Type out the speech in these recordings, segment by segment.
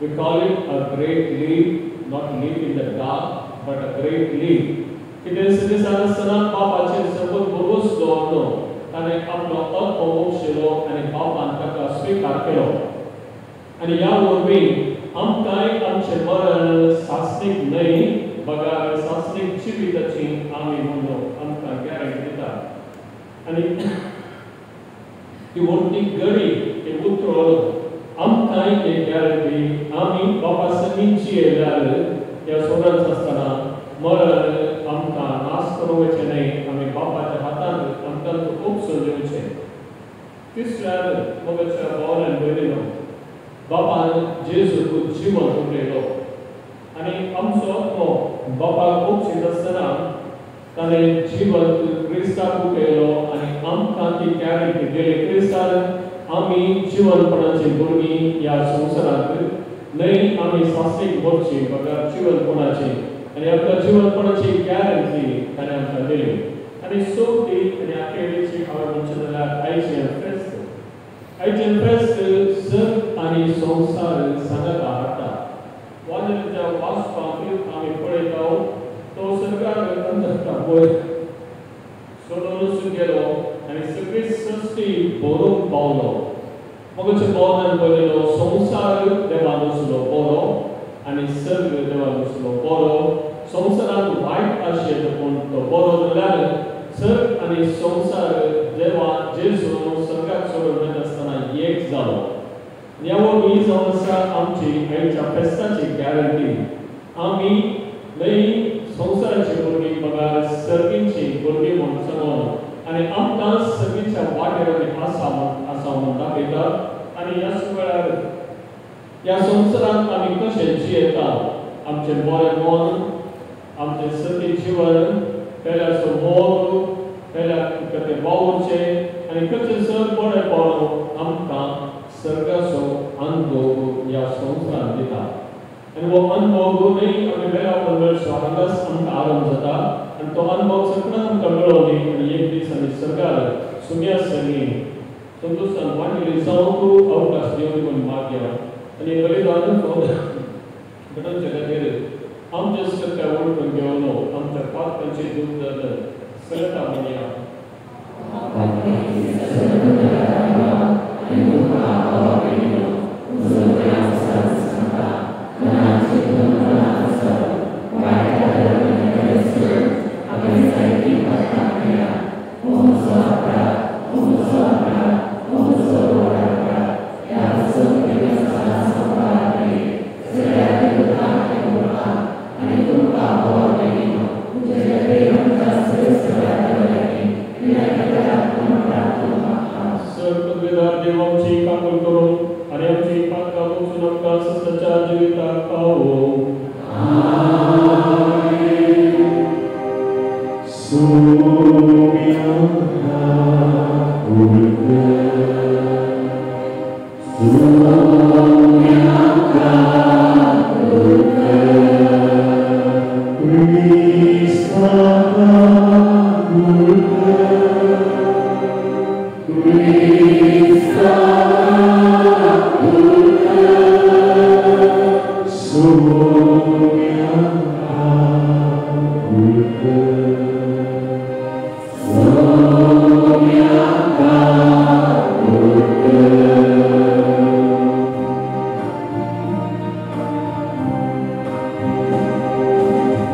We call it a great leap, not leap in the dark, but a great leap. कितें दिसान आसतना बापाचेर सबंद भरवंस दवरलो, ताणें आपलो आत्मो बक्षिलो आनी बापान ताका स्विकार केलो. आनी ह्या वरवीं आमकांय आमचें मरण सासणीक न्हय बगर सासणीक जिविताची आमी म्हणून आमकां गॅरंटी दिता. आनी ती व्हडली गडी हे उतरोन आमकांय एक गॅरंटी, आमी बापा संगीं जियेल्यार ह्या सोडांत आसतना मरण आमकां नाश करूंक वचचें न्हय, आमी बापाच्या हातांत आमकां उपसून दिवचें. तिसऱ्यान मोगाच्या भावान आनी भयणीनो, बापान जेजूक जिवन उठयलो आनी आमचो आत्मो बापाक उपशीत आसतना ताणें जिवंत क्रिस्ताक उठयलो आनी आमकां ती गॅरंटी दिली. क्रिस्तान आमी जिवनपणाची भुरगीं ह्या संवसारांत न्हय, आमी सासणीक मरची बगर जिवनपणाची, आनी आमकां जिवनपणाची गॅरंटी ताणें आमकां दिली. आनी चवथी आनी अखेरेची हांवें म्हणचें जाल्यार आयचें फेस्त. आयचें फेस्त सर्ग आनी संवसार सांगाता हाडटा. वाजलेच्या वाचपांत आमी पळयता तो सर्गार अंतरता वयर सोडून गेलो आनी सगळी सृश्टी भरूंक पावलो. मगचे भोवनान पळयलो संवसार देवा नुसलो बरो आनी सर्ग देवा नुसलो बरो. संवसारांत वायट आशिल्लो पूण तो बरो जाल्यार सर्ग आनी संवसार देवा जेजू सर्गाक सोडून वयता आसतना एक जालो. ह्या वरवीं जावन आसा आमची आयच्या फेस्ताची गॅरंटी. आमी न्हय संवसाराची भुरगीं बगर सर्गींची भुरगीं म्हूण सांगून आनी आमकां सर्गीच्या वाटेर आमी आसा म्हूण आसा म्हूण दाखयता. आनी ह्याच वेळार ह्या संवसारांत आमी कशें जियेता, आमचें बरें मन, आमचें सती जिवन, पेल्याचो मोग, पेल्याक कशें वावुरचें आनी कशें सर बरें आमकां सर्गाचो अनुभव ह्या संवसारांत दिता. आनी हो अनुभव न्हय आमी वेळा मेळचो, हांगाच आमकां आरंभ जाता आनी तो अनुभव सगळ्यांक आमकां मेळोवनी आनी एक दीस आमी सर्गार सुम्या संगी संतोशान वांटिल्ली जावंक अवकाश दिवन म्हूण मागया. आनी बलिदान घडोवचे खातीर आमचे सत्या वळखून घेवन आमच्या पातकांची दूख सगळ्या म्हणया.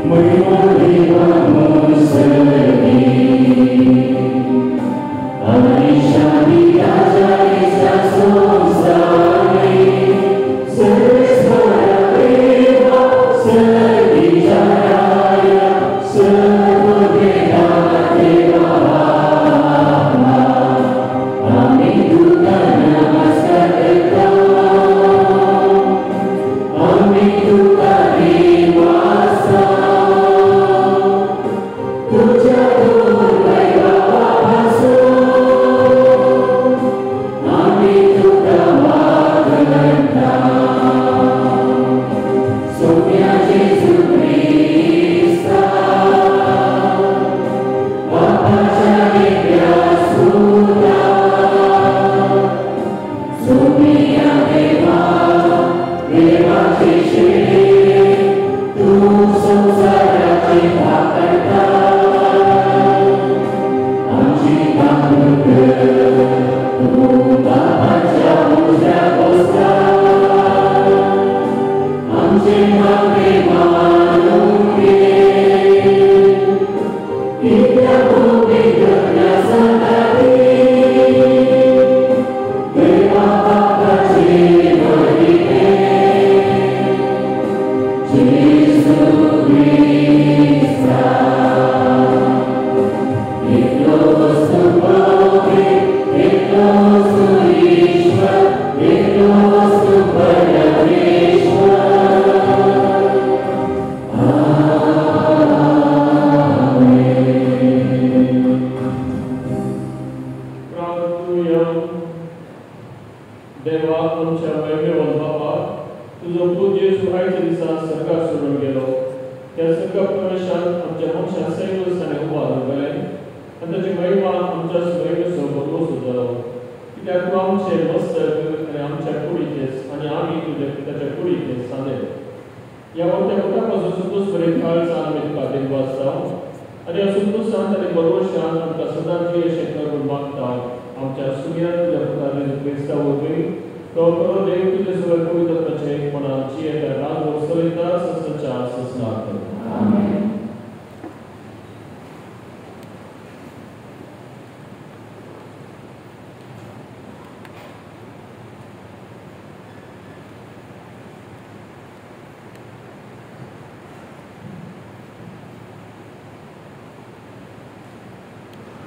Muy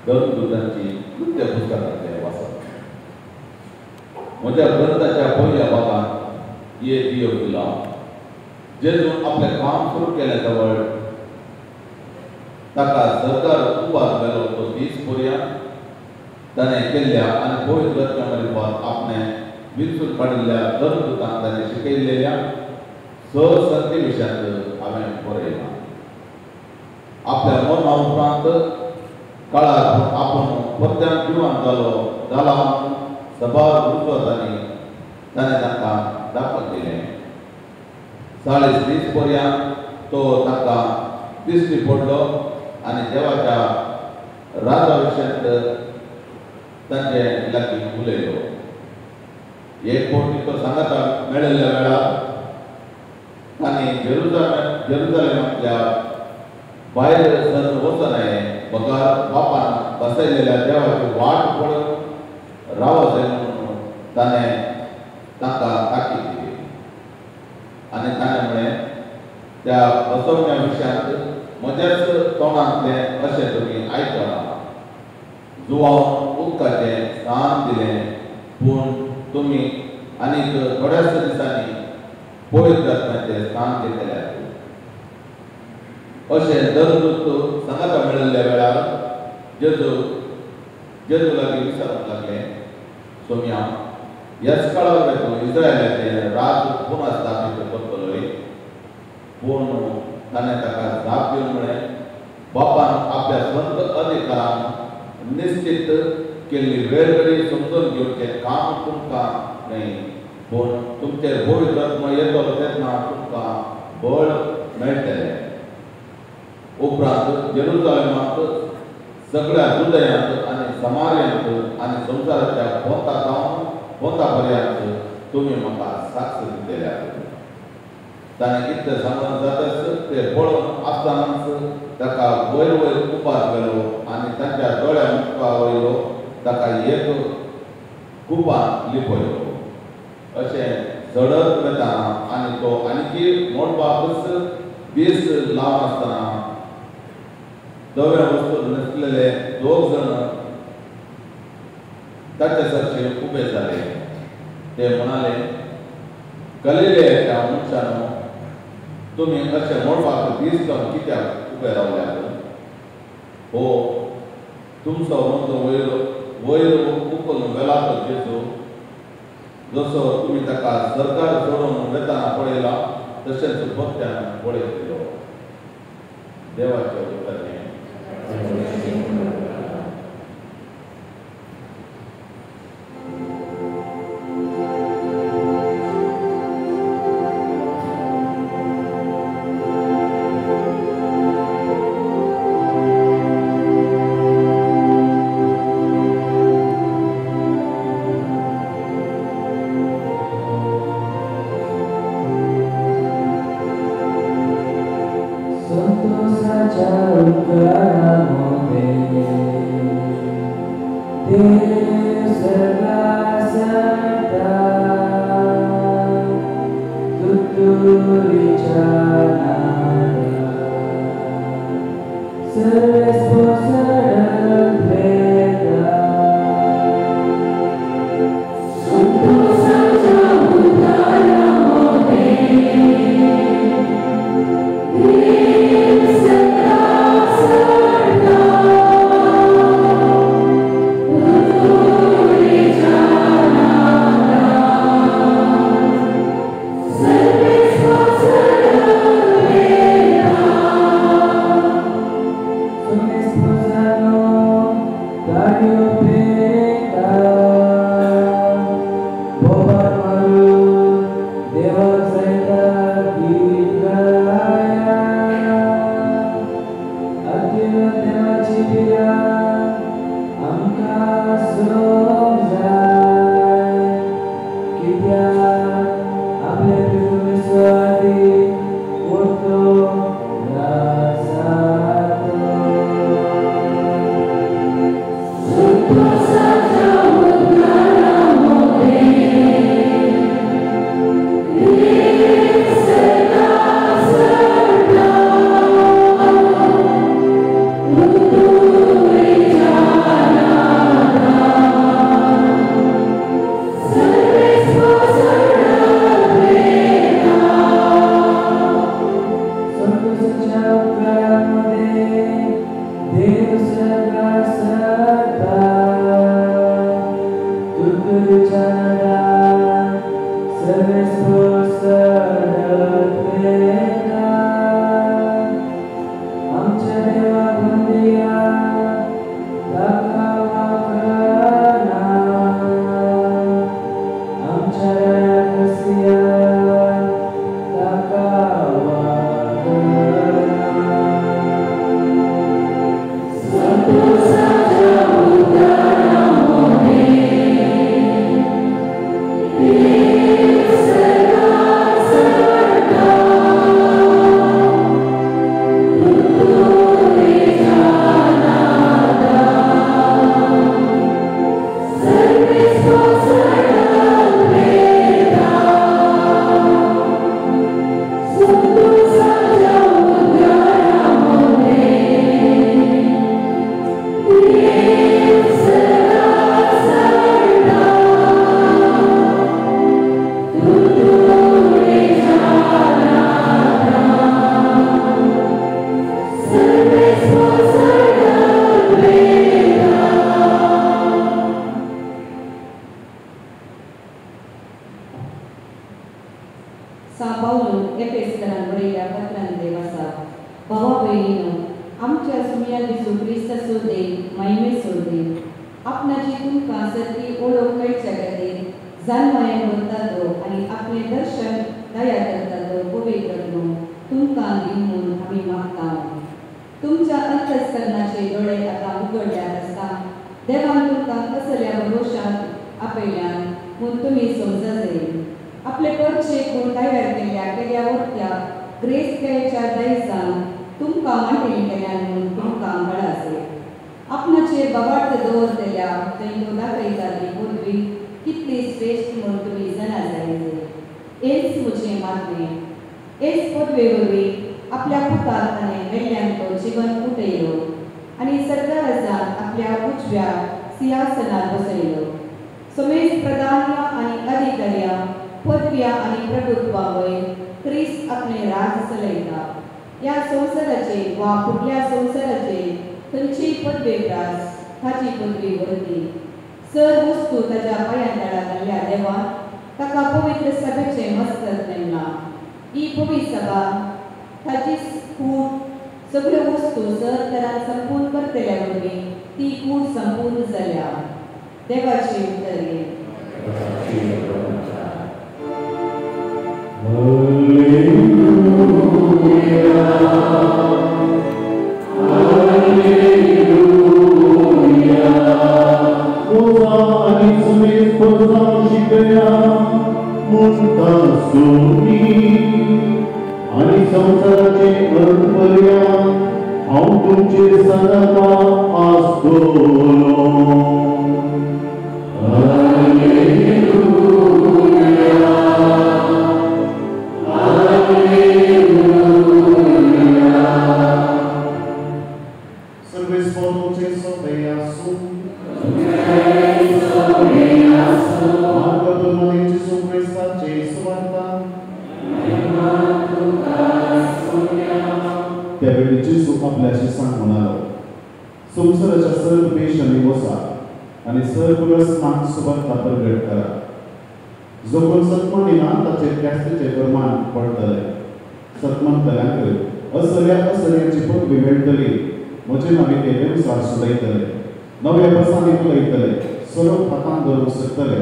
धर्मदूतांची कृत्य पुस्तकांतलें वाचप. म्हज्या ग्रंथाच्या पयल्या भागांत ये दियो जेजून आपलें काम सुरू केलें तवळ ताका सरकार उबार मेलो तो दीस पर्यंत ताणें केल्ल्या आनी पवित्र आत्म्या मार्फत आपणें विंचून काडिल्ल्या धर्मदूतांक ताणें शिकयल्ल्या स संती विशयांत हांवें बरयलां. आपल्या मरणा उपरांत काळार आपूण परत्यान जिवन जालो जाला सभार रुजवातांनी ताणें तांकां दाखोवन दिलें. 40 दीस पर्यंत तो तांकां दिश्टी पडलो आनी देवाच्या राजा विशयांत तांचे लागीं उलयलो. एक फावटी तो सांगाता मेळिल्ल्या वेळार तांणी जेरुजालेमांतल्या भायर सरून वचनाये बगर बापान बसयलेल्या देवाची वाट पळोवन रावत म्हणून ताणें तांकां ताकीद दिली आनी ताणें म्हळें, त्या बसवण्या विशयांत म्हज्याच तोंडांतलें अशें तुमी आयकलां. जुवान उदकाचें स्थान दिलें पूण तुमी आनीक थोड्याच दिसांनी पवित्र आत्म्याचें स्थान घेतले. अशें धर्मदूत सांगाता मेळिल्ल्या वेळार जेजू जेजू लागीं विचारूंक लागले, सोम्या, ह्याच काळार तूं इस्रायलाचें राज पुनः स्थापीत करतलोय? पूण ताणें ताका जाप दिवन म्हळें, बापान आपल्या स्वंत अधिकारान निश्चित केल्ली वेळ घडी समजून घेवचें काम तुमकां न्हय, पूण तुमचेर पवित्र आत्मो येतलो तेन्ना तुमकां बळ मेळटलें. उपरांत जेरुजालेमांत सगळ्या जुदयांत आनी समार्यांत आनी संवसाराच्या पोंता जावन पोंता पर्यंत तुमी म्हाका साक्ष दितले. ताणें इतलें सांगून जातच ते पळोवन आसतनाच ताका वयर वयर उपास गेलो आनी तांच्या दोळ्या मुखा वयलो ताका एक कुपान लिपयलो. अशें चडत वेतना आनी तो आनीकी मोडपाकच दीस लावन आसतना धव्या वस्तू न्हेसलेले दोग जण ताच्या सारखे उबे जाले. ते म्हणाले, गलिलेयाच्या मनशांनो, तुमी अशें मोडपाक दीस लावन कित्याक उबे रावल्यात? हो तुमचो मदलो वयर वयर उखलून वेला तो जेजू, जसो तुमी ताका सरकार सोडून वेतना पळयला तशेंच परत्यान पळयतलो. देवाचें उतर हें. Santo saja. देव सदा सदा तुतुरीच्या नादा सर्वेस्पर वेदा हांव तुमचेर सदां आसतलो. सोबे आसूं. मार्ग जेजू क्रिस्ताचे सुवार्ता. त्यावेळी जेजू आपल्या शिसांक म्हणालो, संवसाराच्या सर्व देशांनी वसा आनी सर्व रस्तांक सुवार्ता प्रगट करा. जो कोण सत्मानिना ताचेर ख्यास्तीचें प्रमाण पडटलें. सत्मानतल्यांक असल्या असल्याची पदवी मेळटली. म्हजे नांवे ते वेवसार सुलयतले, नव्या बसांनी उलयतले, सरोप हातान धरूंक शकतले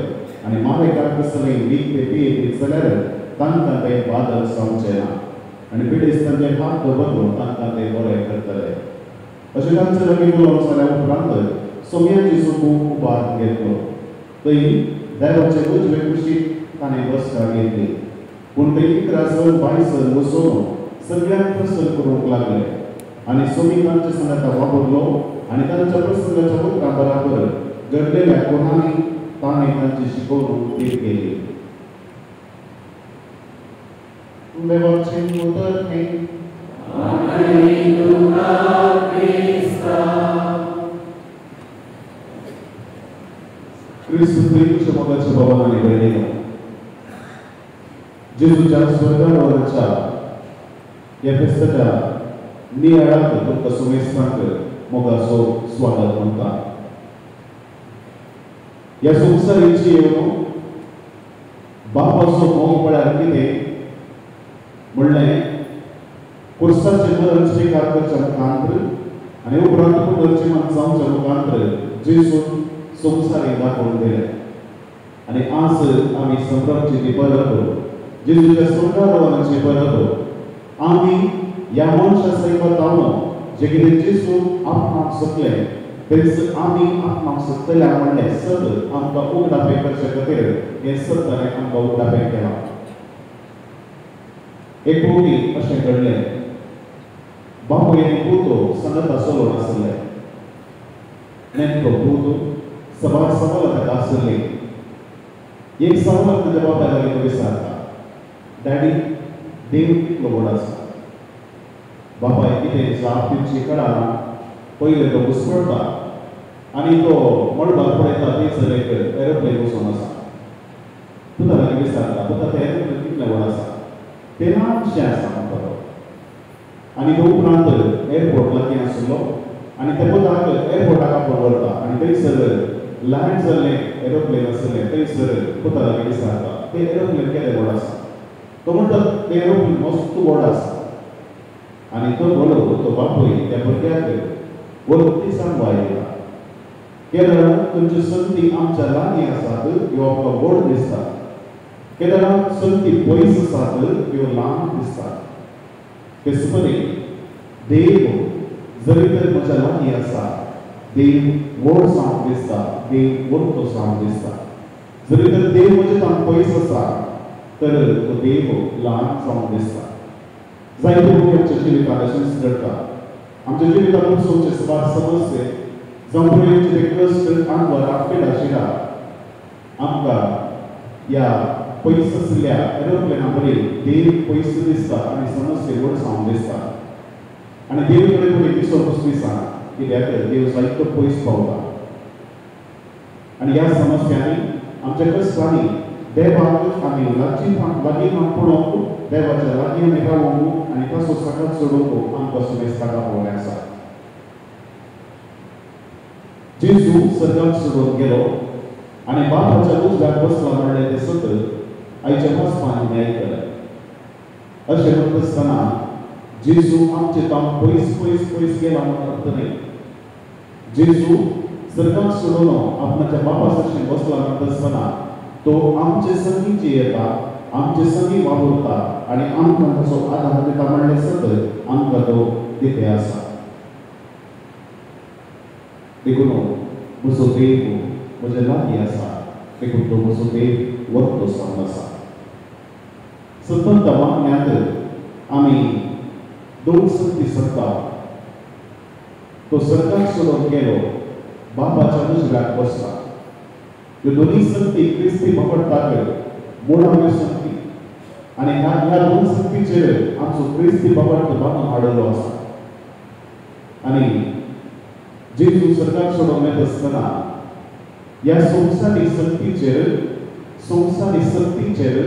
आनी मारेकार कसलें वीख ते पियेत जाल्यार तांकां तें बादल जावचें ना आनी पिडेस्तांचे हात दवरून तांकां ते बरें करतले. अशें तांचे लागीं उलोवप जाल्या उपरांत सोम्याची सुकू उबार घेतलो. थंय देवाचे उजवे कुशीक ताणें बसका घेतली. पूण थंय 11 जण 22 जण वचून सगळ्यांक प्रसन्न करूंक लागले आनी सोमी तांचे सांगाता वापरलो आनी तांच्या प्रसंगाच्या उतरां बराबर घडलेल्या कोणांनी ताणें तांची शिकोवणूक तीर केली. देवाचें उतर हें. क्रिस्तू प्रेमीच्या मोगाच्या भावान आनी भयणीनो, जेजूच्या स्वर्गारोहणाच्या ह्या फेस्ताच्या नियाळांत तुमकां सुमेस्तांक मोगाचो स्वागत म्हणटा. ह्या संवसारीची येवन बापाचो मोग म्हळ्यार कितें म्हणलें कुर्साचें मरण स्विकार करच्या मुखांत आनी उपरांत पुनर्जीवन जावच्या मुखांत जेजून संवसारी दाखोवन दिलें. आनी आज आमी संभ्रमची ती परब, जेजूच्या स्वर्गारोहणाची परब, आमी ह्या मनशा सयत जे कितें जेजू आपणाक शकले तेच आमी आपणाक शकतल्या म्हणलें सत आमकां उगडापें करचे खातीर हें सत ताणें आमकां उगडापें केलां. एक फावटी अशें घडलें, बापूय आनी पूत सांगाता चलोवन आसले. नेमको पूत सबार सवालां ताका आसली. एक सवाल ताच्या बापाय लागीं तो विचारता, डॅडी देव कितलो व्हड आसा? बापाय कितें जाप दिवची कळना. पयलें तो घुसपडटा आनी तो मळबार पळयता थंयसर एक एरोप्लेन वचून आसा. पुता लागीं विचारता, पुता तें एरोप्लेन कितलें व्हड आसा? तें ल्हानशें आसा म्हणटा तो. आनी तो उपरांत एअरपोर्ट लागीं आशिल्लो आनी त्या पुताक एअरपोर्टाक आपोवन व्हरता आनी थंयसर ल्हान जाल्लें एरोप्लेन आशिल्लें थंयसर पुता लागीं विचारता, तें एरोप्लेन केदें व्हड आसा? तो म्हणटा तें एरोप्लेन मस्त व्हड आसा. आनी तो व्हडलो तो बापूय त्या भुरग्याक वरती सांगवा येता, केरळान तुमच्यो संती आमच्या लागीं आसात ह्यो आमकां व्हड दिसतात, केरळान संती पयस आसात ह्यो ल्हान दिसतात. तेच परी देव जरी तर म्हज्या लागीं आसा, देव व्हड जावन दिसता, देव व्हडतो जावन दिसता. जरी तर देव म्हजे तांक पयस आसा तर तो देव ल्हान जावन दिसता. जायते फावटी आमच्या जिवितांत अशेंच घडटा. आमच्या जिवितांत उपसोवचे सबार समस्ये जावं भुरग्यांचे ते कश्ट आंगवार आपकेडा शिरा आमकां ह्या पयस आशिल्ल्या एरोप्लेना बरी देव पयस दिसता आनी समस्ये व्हड जावन दिसता. आनी देव कडेन कोणी दिसो पसून दिसना, कित्याक देव जायतो पयस पावता. आनी ह्या समस्यांनी आमच्या कश्टांनी देवाक आमी लागीं पळोवंक, देवाच्या लागीं आमी रावोवंक आनी ताचो सांगात चडोवंक आमकां सुमेस्ताक आपोवणें आसा. जेजू सर्गाक सोडून गेलो आनी बापाच्या उजव्याक बसला म्हणलें तें सत आयच्या वाचपांनी आमी आयकलें. अशें म्हणटा आसतना जेजू आमचे तांक पयस पयस पयस गेला म्हणून अर्थ न्हय. जेजू सर्गाक सोडून आपणाच्या बापा सरशीं बसला म्हणटा आसतना तो आमचे संगीचे येता, आमचे संगी वावुरता आनी आमकां ताचो आदार दिता म्हणलें सत आमकां तो दिते आसा. देखून म्हजो देव म्हज्या लागीं आसा, देखून तो म्हजो देव व्हडलो जावन आसा. सतंत वाङ्यांत आमी दोन संती सरता. तो सर्गाक सोडून गेलो, बापाच्या उजव्याक बसला. ह्यो दोनूय संती क्रिस्ती बाबडटाक मुळाव्यो संती आनी ह्या दोन संतीचेर आमचो क्रिस्ती बाबडट बांदून हाडिल्लो आसा. आनी जेजू स्वर्गाक सोडून वयता आसतना ह्या संवसारी सक्तीचेर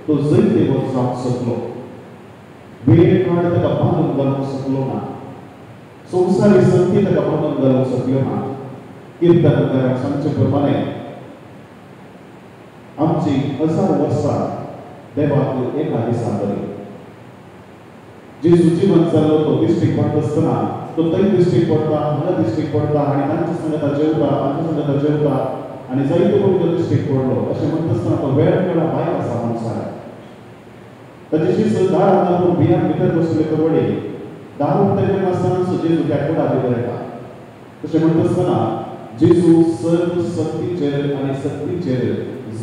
तो जैतवंत जावंक शकलो. वेळ काळ ताका बांदून घालूंक शकलो ना, संवसारी सक्ती ताका बांदून घालूंक शकल्यो ना. कीर्तनकारांक सांगचे प्रमाणे आमची हजार वर्सां देवाक एका दिसा बरी. जेजू जिवन जाल्लो तो दिश्टीक पडटा आसतना तो थंय दिश्टीक पडटा, हांगा दिश्टीक पडटा आनी तांच्या सांगाता जेवता, तांच्या सांगाता जेवता आनी जायते करून तो दिश्टीक पडलो. अशें म्हणटा आसतना तो वेळ काळा भायर आसा मनशाक. ताचे शिस्त दारांत घालून भियान भितर बसले तो वडील दार उक्तें करिनासतना जेजू त्या कुडा भितर येता. तशें म्हणटा आसतना जेजू सर्व सक्तीचेर आनी सक्तीचेर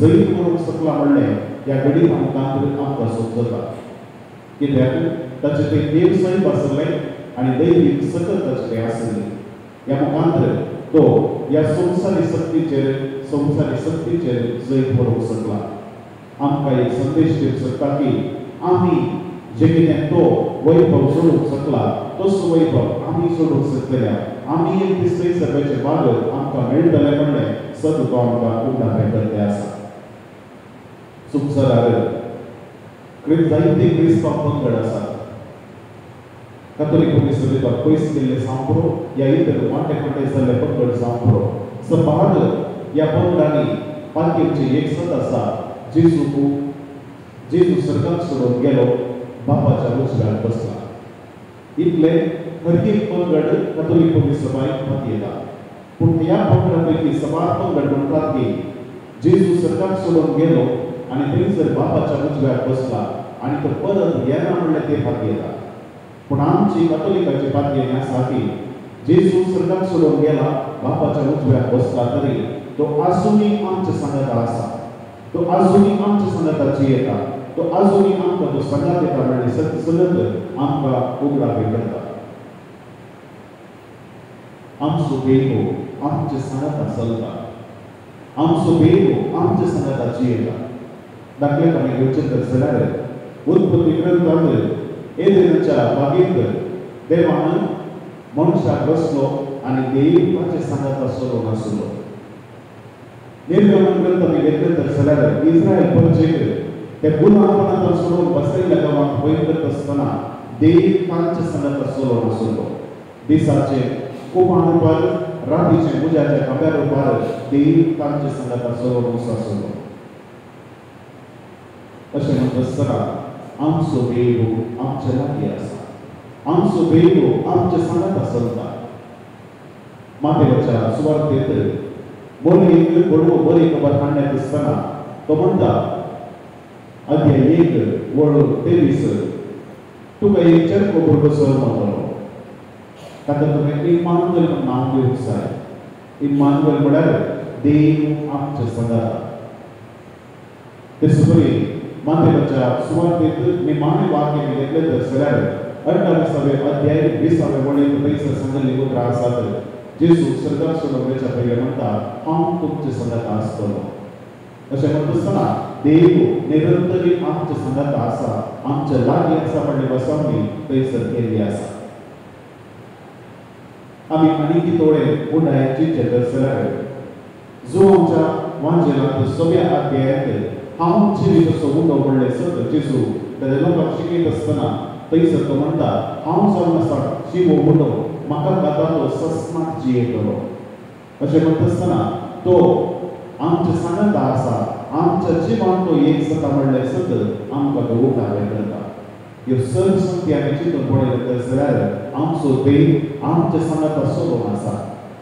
जैत करूंक शकला म्हणलें ह्या घडीत आमकां आमकां समजता. कित्याक ताचें तें देव सैब आसलें आनी दैवीक सकत ताचें तें आसलें. ह्या मुखांतर तो ह्या संवसारी सक्तीचेर जैत करूंक शकला. आमकां एक संदेश दिवंक शकता की आमी जें कितें तो वैभव सोडूंक शकला तसो वैभव आमी सोडूंक शकतल्या. आमी एक दीस थंयसर वयचें भाग आमकां मेळटलें म्हणलें सद तो आमकां उगडापें करते आसा. संवसारार जायते क्रिस्तांव पंगड आसात. कातोलीक सभेंत पयस गेल्ले जावं पुरो या इतर वांटे वांटे जाल्ले पंगड जावं पुरो, सबार ह्या पंगडांनी पातयेचे एक सद आसा, जेजू स्वर्गाक सोडून गेलो, बापाच्या उजव्याक बसला. इतले हर एक पंगड कातोलीक सभायक पातयेता. पूण ह्या पंगडा पैकी सबार पंगड म्हणटात की जेजू स्वर्गाक सोडून गेलो आनी थंयसर बापाच्या उजव्याक बसला आनी तो परत येना म्हणल्यार ते पातयेता. पूण आमची कातोलिकाची पातयेणी आसा की जेजू स्वर्गाक सोडून गेला, बापाच्या उजव्याक बसला तरी तो आजुनूय आमच्या सांगाता आसा, तो आजुनूय आमच्या सांगाता जियेता, तो आजुनूय आमकां तो सांगात येता म्हणल्यार सगळत आमकां उगडापें करता. आमचो देव आमच्या सांगाता चलता, आमचो देव आमच्या सांगाता जियेता. दाखल्याक आमी घेवचें तर जाल्यार उत्पत्ती ग्रंथांत एदेनाच्या बागेंत देवान मनशाक बसलो आनी देव ताचे सांगाता चलोवन आसलो. निर्गमन ग्रंथ आमी घेतले तर जाल्यार इस्रायल प्रजेक ते गुलामपणांत सोडून बसयल्ल्या गांवांत वयर करता आसतना देव तांच्या सांगाता चलोवन आसलो. दिसाचे कुपां रुपार, रातीचे उज्याच्या खांब्या रुपार देव तांच्या सांगाता चलोवन आसलो. अशें म्हणटा आसतना आमचो देव आमच्या लागीं आसा, आमचो देव आमच्या सांगाता चलता. मातेवाच्या सुवार्तेंत बोलयेक बडवो बरी खबर हाडण्यात आसतना तो म्हणटा, अध्याय 1 वळ 23, तुका एक चरको भुरगो जल्मतलो, ताका तुवें इम्मानुएल म्हूण नांव दिवंक जाय. इम्मानुएल म्हळ्यार देव आमच्या सांगाता. तेच परी मातेवाच्या सुवार्तेंत निमाणें वाक्य आमी घेतलें तर जाल्यार 28वे अध्याय 20वे वळींत थंयसर सांगिल्लीं उतरां आसात. जेजू स्वर्गाक सोडून वयच्या पयलीं म्हणटा, हांव तुमच्या सांगाता आसतलो. अशें म्हणटा आसतना देव निरंतरी आमच्या सांगाता आसा, आमच्या लागीं आसा म्हणली बसवणी थंयसर केल्ली आसा. आमी आनीक थोडे उंडायेन चिंतचें तर जाल्यार जो आमच्या वांजेलांत 6व्या अध्यायांत हांव जिवीत असो उंडो म्हणलें सत जेजू ताच्या लोकांक शिकयत आसतना थंयसर तो म्हणटा, हांव जावन आसा जिवो उंडो, म्हाका खाता तो सस्नाक जियेतलो. अशें म्हणटा आसतना तो आमच्या सांगाता आसा, आमच्या जिवान तो एक सता म्हणलें सत आमकां तो उगडापें करता. ह्यो सर्व संगती आमी चिंतून पळयलें तर जाल्यार आमचो देव आमच्या सांगाता चलोवन आसा,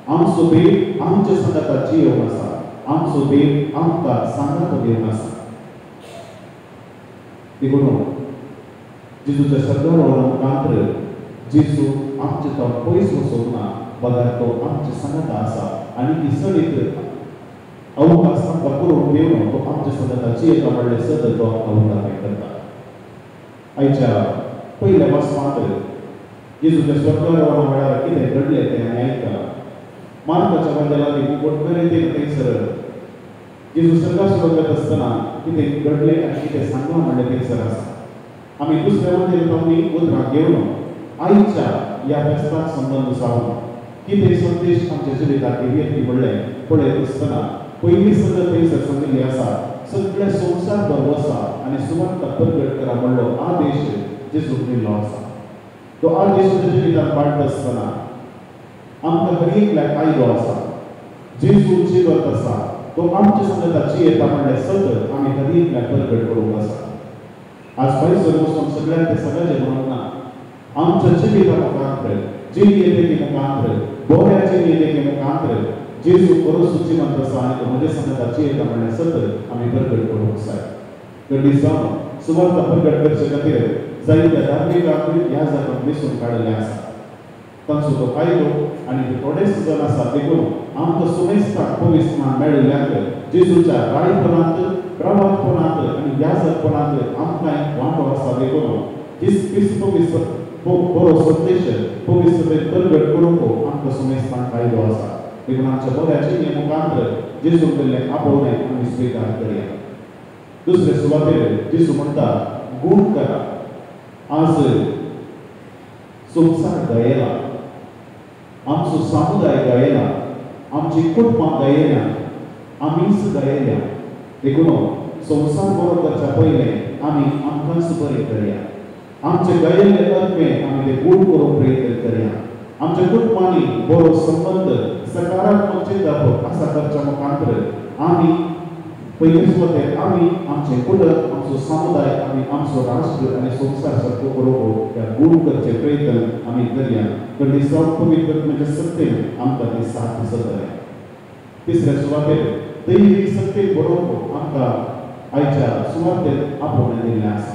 आमचो देव आमच्या सांगाता जियोवन आसा, आमचो देव आमकां सांगातो दिवन आसा. देखून जेजूच्या स्वर्गारोहणा मुखांतर जेजू आमचे तो पयस वचूंक ना, बगर तो आमच्या सांगाता आसा आनी ती सडीत अवकाश आमकां करून दिवन तो आमच्या सांगाता जियेता म्हणलें सद तो आमकां उगडापें करता. आयच्या पयल्या वाचपांत जेजूच्या स्वर्गारोहणा वेळार कितें घडलें तें आमी आयकलां. मार्काच्या वांजेलांत बोटमेरेन थंयसर जेजू स्वर्गाक सोडून वता आसतना कितें घडलें आनी कितें सांगलां म्हणलें थंयसर आसा. आमी दुसऱ्या वांजेलांत आमी उतरां घेवन आयच्या ह्या फेस्ताक संबंद जावन कितें संदेश आमच्या जिविताक घेवया म्हणलें पळयत आसतना पयली संगत थंयसर सांगिल्ली आसा सगळ्या संवसार वसा आनी सुवार्ता प्रगट करा म्हणलो आदेश जेजूक दिल्लो आसा. तो आदेश जिवितांत पाळटा आसतना आमकां हर एकल्याक कायदो आसा. जेजू जिवंत आसा तो आमच्या संगता जियेता म्हणल्यार सत आमी हर एकल्याक प्रगट करूंक आसा. आज पयसर वचून सगळ्यांक तें सगळें म्हणूंक ना. आमच्या जिविता मुखांत्र जिणेचे मुखांत्र बऱ्या जिणेचे मुखांत्र जेजू खरोच जिवंत आसा आनी तो म्हज्या संगता जियेता म्हणल्यार सत आमी प्रगट करूंक जाय. घडली जावन सुवार्ता प्रगट करचे खातीर जायत्या धार्मिकांक ह्या जाग्याक वेंचून काडिल्लें आसा. तांचो तो कायदो आनी ते थोडेच जण आसा देखून आमकां सुमेस्ताक पवित्रपण मेळिल्ल्याक जेजूच्या रायपणांत प्रभातपणांत आनी याजकपणांत आमकां वांटो आसा देखून क्रिस्त पवित्र बरो संदेश पवित्र प्रगट करूंक आमकां सुमेस्ताक कायदो आसा. देखून आमच्या बऱ्याचे मुखांत जेजून केल्लें आपोवणें आमी स्विकार करया. दुसरे सुवातेर जेजू म्हणटा गूण करा. आज संवसार गायला, आमचो समुदाय गायला, आमची कुटुंबां गायल्या, आमीच गायल्या. देखून संवसार बरो करच्या पयलें आमी आमकांच बरें करया. आमचे गायिल्ले आत्मे आमी ते गूण करूंक प्रयत्न करया. आमच्या कुटुंबांनी बरो संबंद सकारात्मक चिंतप आसा करच्या मुखांत्र आमी पयले सुवातेर आमी आमचें कुटुंब, आमचो समुदाय, आमी आमचो राष्ट्र आनी संवसार सारको करूंक ह्या गूण करचे प्रयत्न आमी करया. घडली जावन पवित्र म्हणजे सत्तेन आमकां ती साथ दिसतलें. तिसऱ्या सुवातेर दैवी सत्तेन बरोवंक आमकां आयच्या सुवातेर आपोवणें दिल्लें आसा.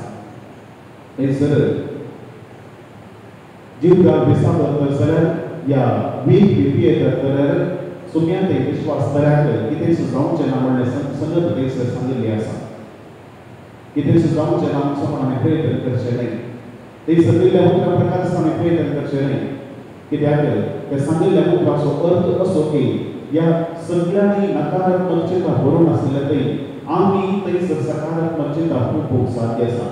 थंयसर जिवदार विसावत जाल्यार या वीख बी पियेतात जाल्यार सुम्यांत विश्वास तयार कितेंच जावचें ना म्हणलें संगत थंयसर सांगिल्ली आसा. कितेंच जावचें ना म्हणून आमी प्रयत्न करचें न्हय. थंयसर दिल्ल्या उतरा प्रकारच आमी प्रयत्न करचें न्हय. कित्याक त्या सांगिल्ल्या उतराचो अर्थ असो की ह्या सगळ्यांनी नकारात्मक चिंता भरून आशिल्ले थंय आमी थंयसर सकारात्मक चिंता खूब साध्य आसा.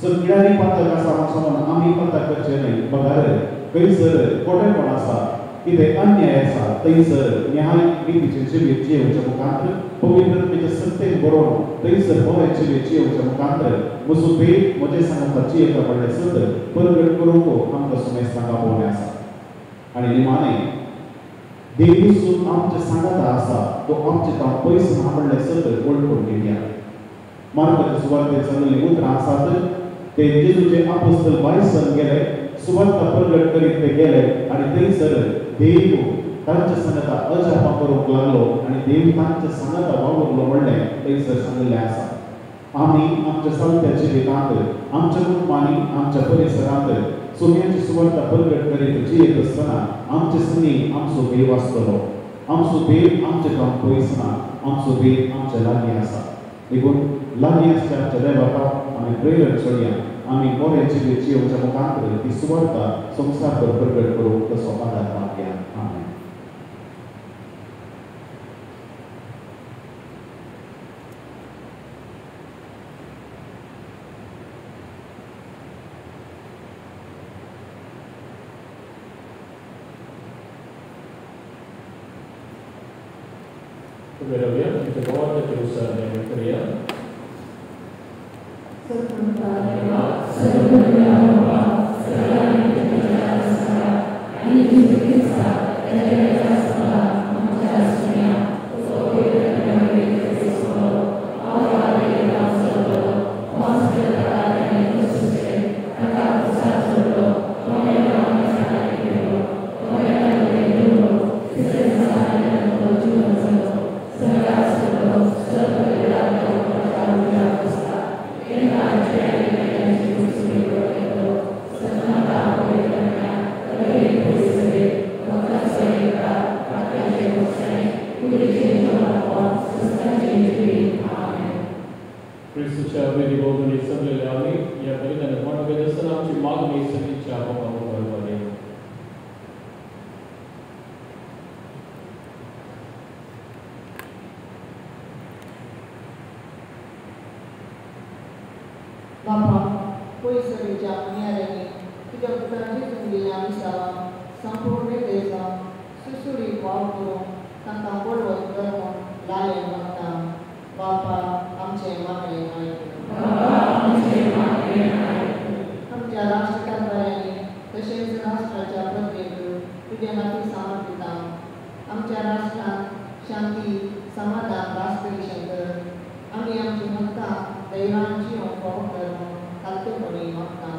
सगळ्यांनी पातक आसा म्हणून आमी पातक करचें न्हय. बगार खंयसर खोटेपण आसा, कितें अन्याय आसा थंयसर न्याय नितीचें जिवीत जियेवच्या मुखांत्र पवित्रतेच्या सत्तेन बरोवन थंयसर बरें जिवीत जियेवच्या मुखांत्र म्हजो देव म्हजें सांगता जियेता म्हणलें सत प्रगट करूंक आमकां सुमेस्तांक आपोवणें आसा. आनी निमाणें देव आमच्या सांगाता आसा तो आमचे तांव पयस ना म्हणलें सत वळखून घेवया. मार्काच्या सुवार्तेर सांगिल्लीं उतरां आसात ते जेजूचे आपोस्तल बायसन गेले, सुवार्ता प्रगट करीत ते गेले आनी थंयसर देव तांच्या सांगाता अजापां करूंक लागलो आनी देव तांच्या सांगाता वावुरलो म्हणलें थंयसर सांगिल्लें आसा. आमी आमच्या सालत्या जिवितांत, आमच्या कुटुंबांनी, आमच्या परिसरांत सोम्याची सुवार्ता प्रगट करीत जियेत आसतना आमचे संगी आमचो देव आसतलो. आमचो देव आमचे काम पयस ना, आमचो देव आमच्या लागीं आसा. देखून लागीं आसच्या आमच्या देवाक आमी प्रेरण सोडया. आमी बरें जिवीत जियेवच्या मुखांत्र ती सुवार्ता संवसारभर प्रगट करूंक तसो आदार मागया. आमेन. बापा पयसरेच्या पुण्याऱ्यांनी तुज्या पुताची तुमगेल्या मिसावां संपूर्ण देसा सुसुरी वाव करून तांकां बळवंत कर म्हूण लालेन मागता. बापा आमचें मागणें आयक. आमच्या राष्ट्र कारभाऱ्यांनी तशेंच राष्ट्राच्या प्रजेक तुज्या नाती समर्पिता. आमच्या राष्ट्रांत शांती समाधान रास करी कर. आमी आमची हक्कां दैवान जियोंक फावो कर म्हूण कालतेपणी मागता.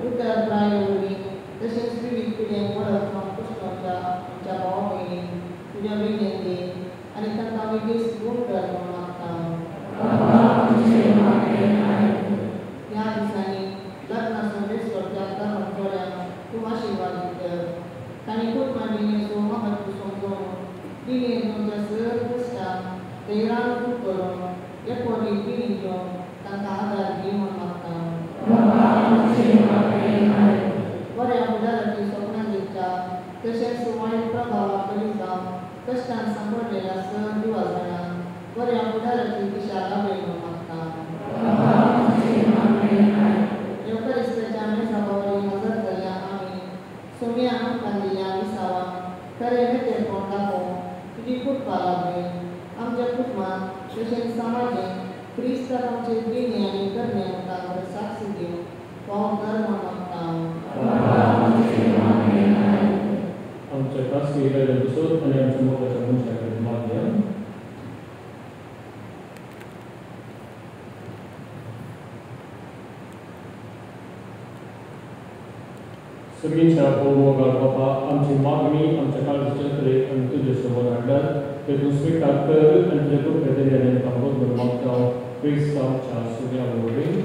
उतर प्राय वरवीं तशेंच विवीध पिळग्यांक वळख जावंक कुश्टोच्या आमच्या भावा भयणींक तुज्या वेगेन दी आनी तांकां वेगळीच गुण कर म्हूण मागता. ह्या दिसांनी लग्नाचो बेसवडच्या तरुण जोड्यांक तूं आशिर्वाद दितर. तांणी कुटुंबा जिणेचो म्हत्व समजून जिणेंत तुमच्या सर कश्टांक धैर्यान दूर करून एकोडी जिणी घेवन तांकां आदार दी म्हूण मागता. बऱ्या फुडाराची सपनां दिसता तशेंच वायट प्रभावाक बळी जावन कश्टान सांपडलेल्या सर युवा जाणांक बऱ्या फुडाराची दिशा लाभली म्हूण मागता. येवकरिस्ताच्या मेजाबावरी हजर जाल्ल्या आमी सोम्या आमकां दिल्ल्या विसावाक खरें मेतेरपण दाखोवन तुजी कृपा लाभली. आमच्या कुटुंबांत तशेंच समाजेंत क्रिस्ताक आमचे जिणे आनी करणे मुखार साक्ष दिवन फावो कर म्हूण मागता. आमच्या खासगी इगर्जेचो आनी आमच्या मोगाच्या मनशा कडेन मागया. सगळींच्या भोव मोगाळ बापा, आमची मागणी आमच्या काळजीच्या तरेक आमी तुजे समोर हाडल्यात ते तूं स्विकार कर आनी तुज्या कृपेन आमकां बदलून मागता. क्रिस्तांवच्या सुर्या वरवीं.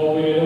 Amen.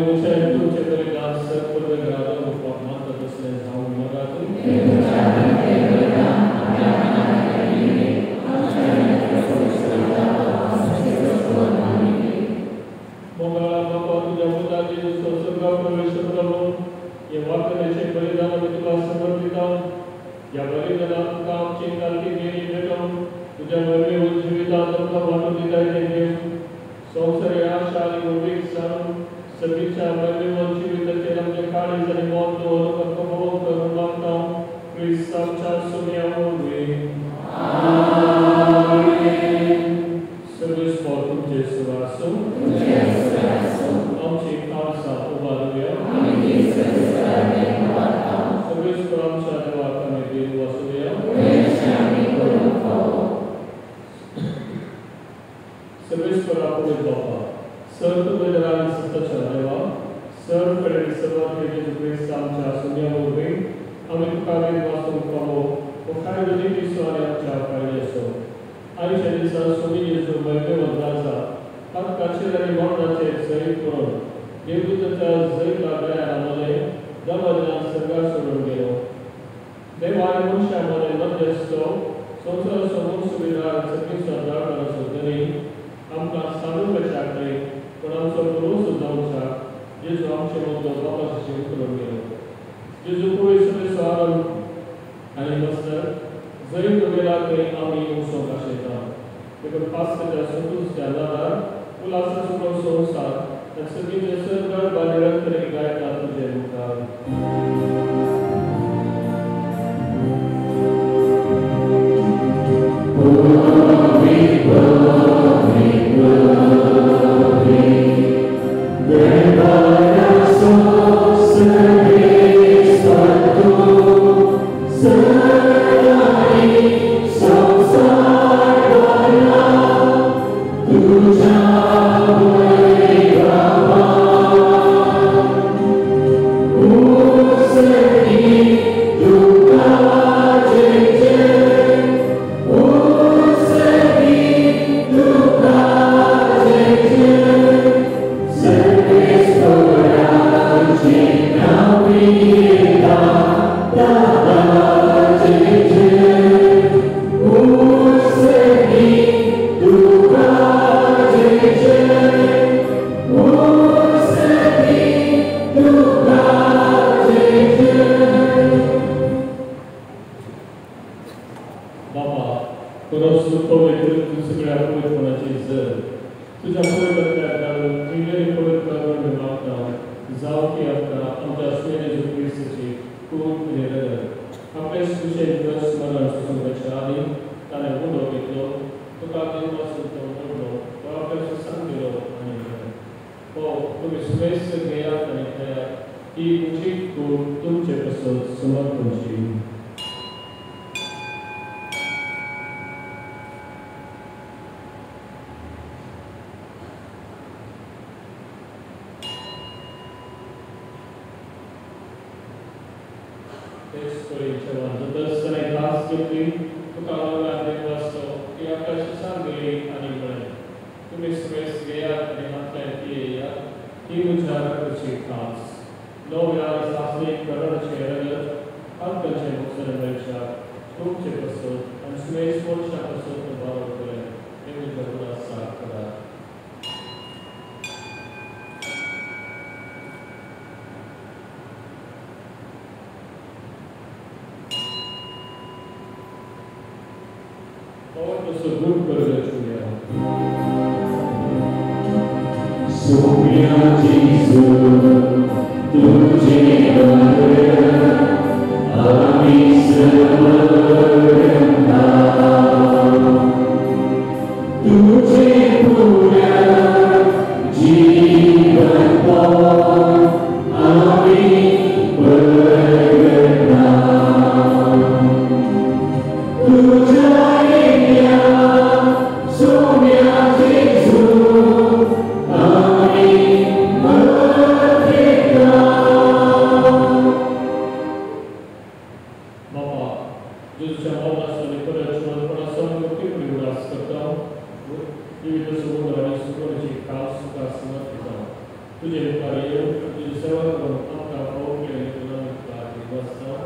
लागीं येवन तुजी सेवा करून आमकां फावो केलें म्हणून आमी तुका आदीं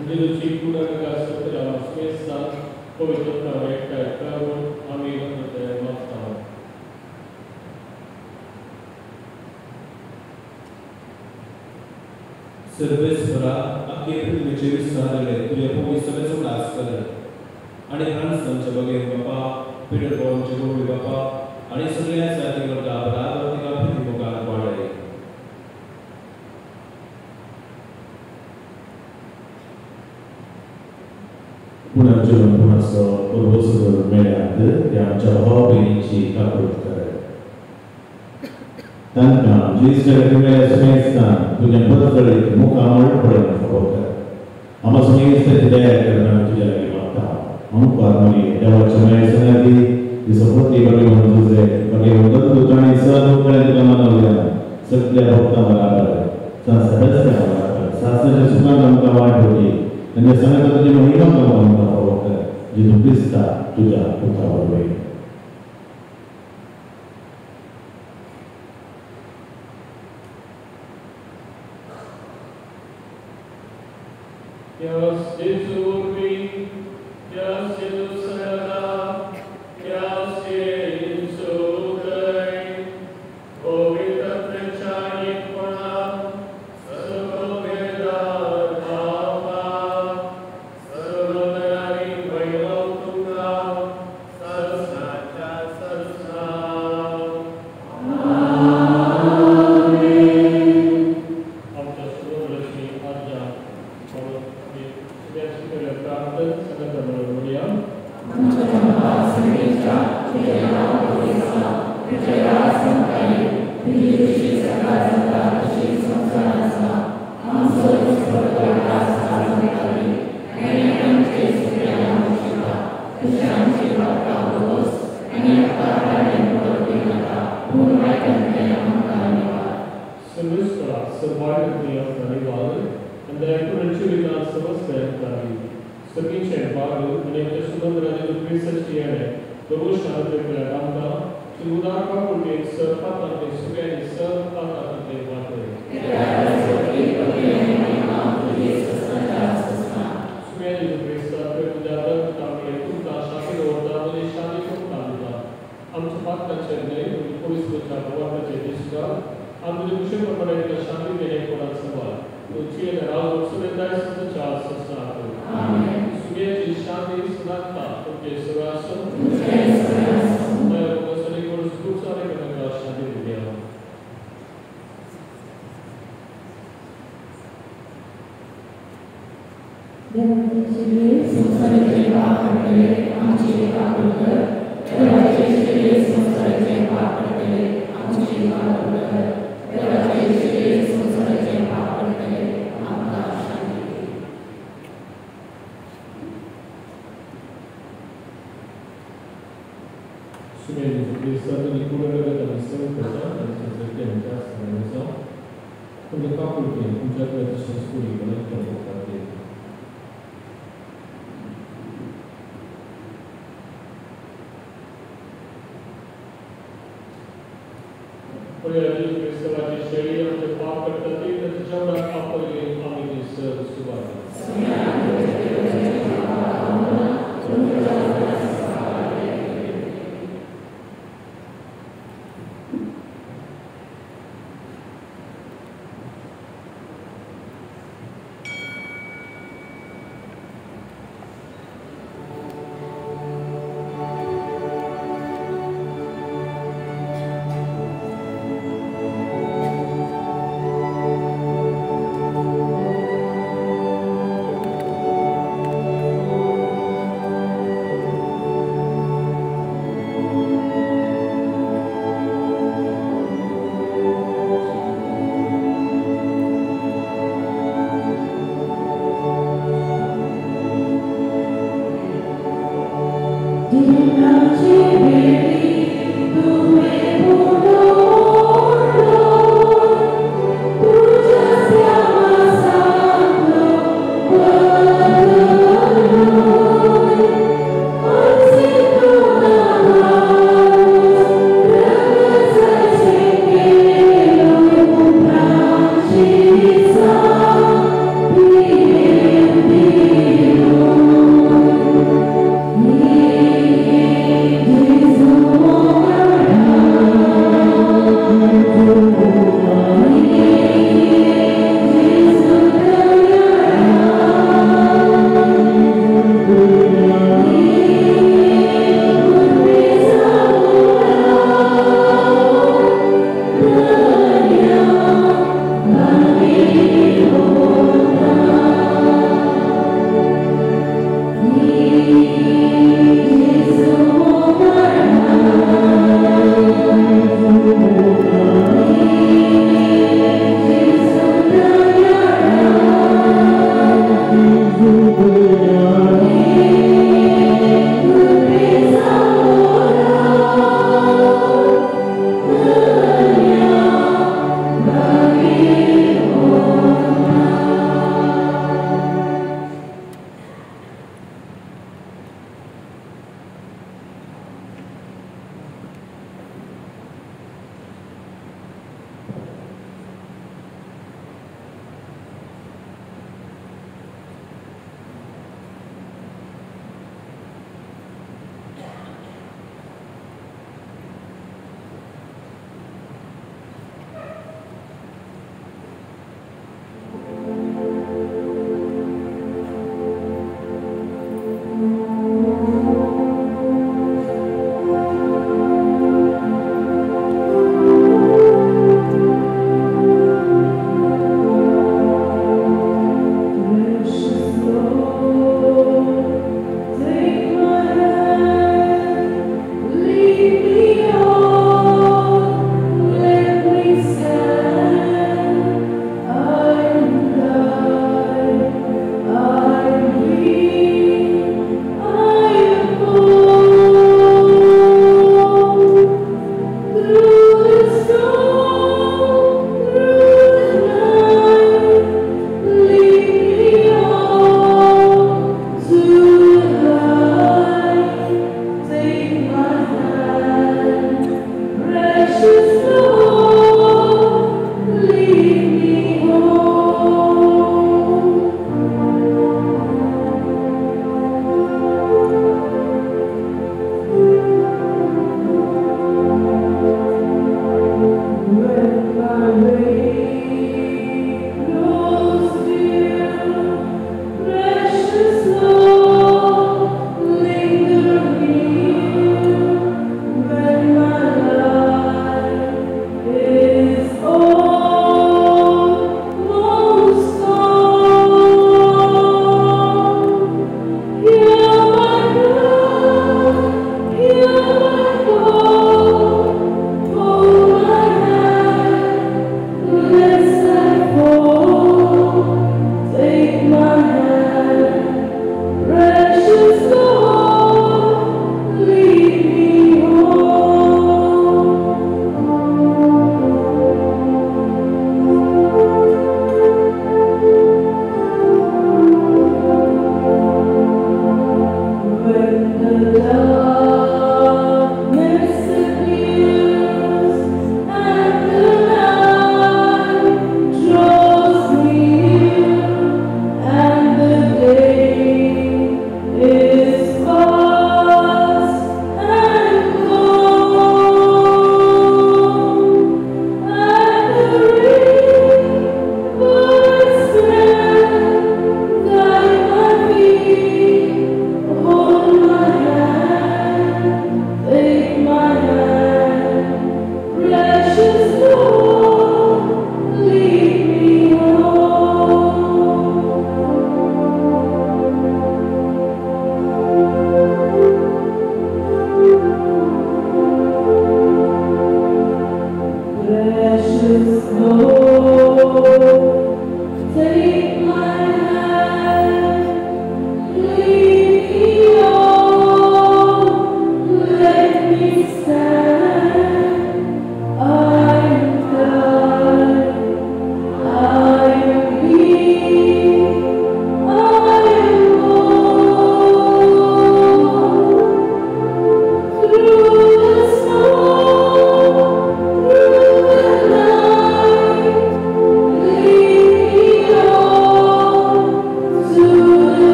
आनी तुजी कूड आनी सगळ्या सुमेस्तान पवित्रता एकठांय करून आमी नम्रतायेन मागता. सर्वेस्परा आख्खे पृथ्वीचे विस्तारले तुज्या पवित्र सगळें उडास कर आनी फ्रांस आमच्या बगेन बापा, पिटर पॉलचे गोवळी बापा आनी सगळ्या जाती करता अपराध तिका प्रिती मुखार वाडय. पुनर्जीवन पुणाचो पुर्वस करून मेळ्यात ते आमच्या भाव भयणीची काकूत कर. तांकां जेजू मेळ्या सुमेस्तान तुज्या परतळीत मुखामळ पळोवन फावो कर. आमकां सुमेस्ताची दया कर आमी तुज्या लागीं मागता. आमकां मागीर देवाच्या माये संगाती दिसपती बगे तुजे बगे दत्तू तांणी सर्व तुका मानवल्या सगळ्या भक्तां बराबर सेबेस्त्या बराबर सासणाच्या सुखान आमकां वाट होती तांच्या सांगाता तुजी महिमा आमकां फावो कर. जेजू क्रिस्ता तुज्या पुता वरवीं.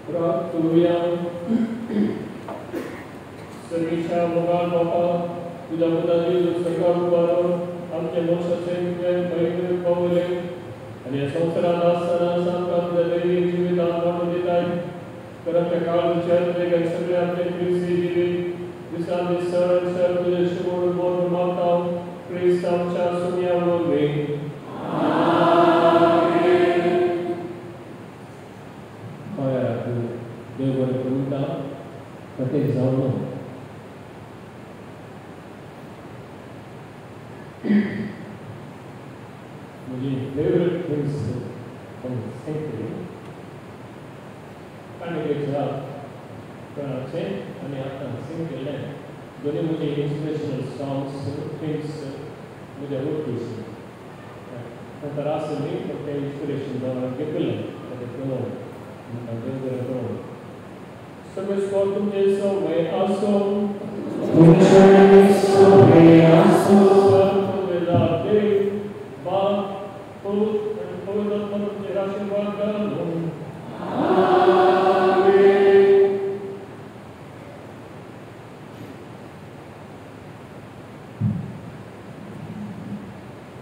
प्रार्थुया. सर्वेशा मोगाळ बापा, तुज्या पुता जेजू सरकार उबारो आमचे मनशाचे तुवें पयलीं पावले आनी ह्या संवसारांत आसतना आमकां तुज्या दैवीक जिवितांत वांटून दिताय. तर आमच्या काळजाचे आनी सगळे आमचे क्रिस्ती जिवीत दिसान दीस सर सर तुजें शिवण बोर मागता क्रिस्त आमच्या सुम्या वरवीं. देव बरें करूं प्रत्येक जावन म्हजी फेवरेट थिंग्स सेंकली काणकेच्या प्रणाचें आनी आतां सिंग केल्लें दोनी म्हजे इन्स्पिरेशनल सॉंग्स थिंग्स म्हज्या वळखीचे नंतर आसली पण तें इन्स्पिरेशन जावन घेतिल्लें ताचें करून म्हाका देव बरें करूं. सर्वेस्पर तुमचे सवय आसूं. देव बाप पूत आनी पवित्र आत्मा तुमचेर आशीर्वाद घालूं.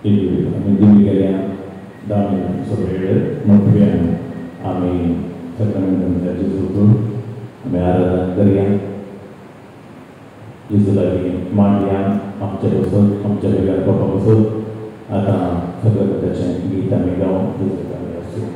आमी दिमी गेल्या दामी सगळे मोठ्यान आमी सगळ्यांनी जेजूक आमी आराधना करया. जेजू लागीं मांडया आमच्या बसून आमच्या वेगळ्या बापा बसून आतां सगळ्या ताचें गीत आमी गावन जेजूक आमी आसूं.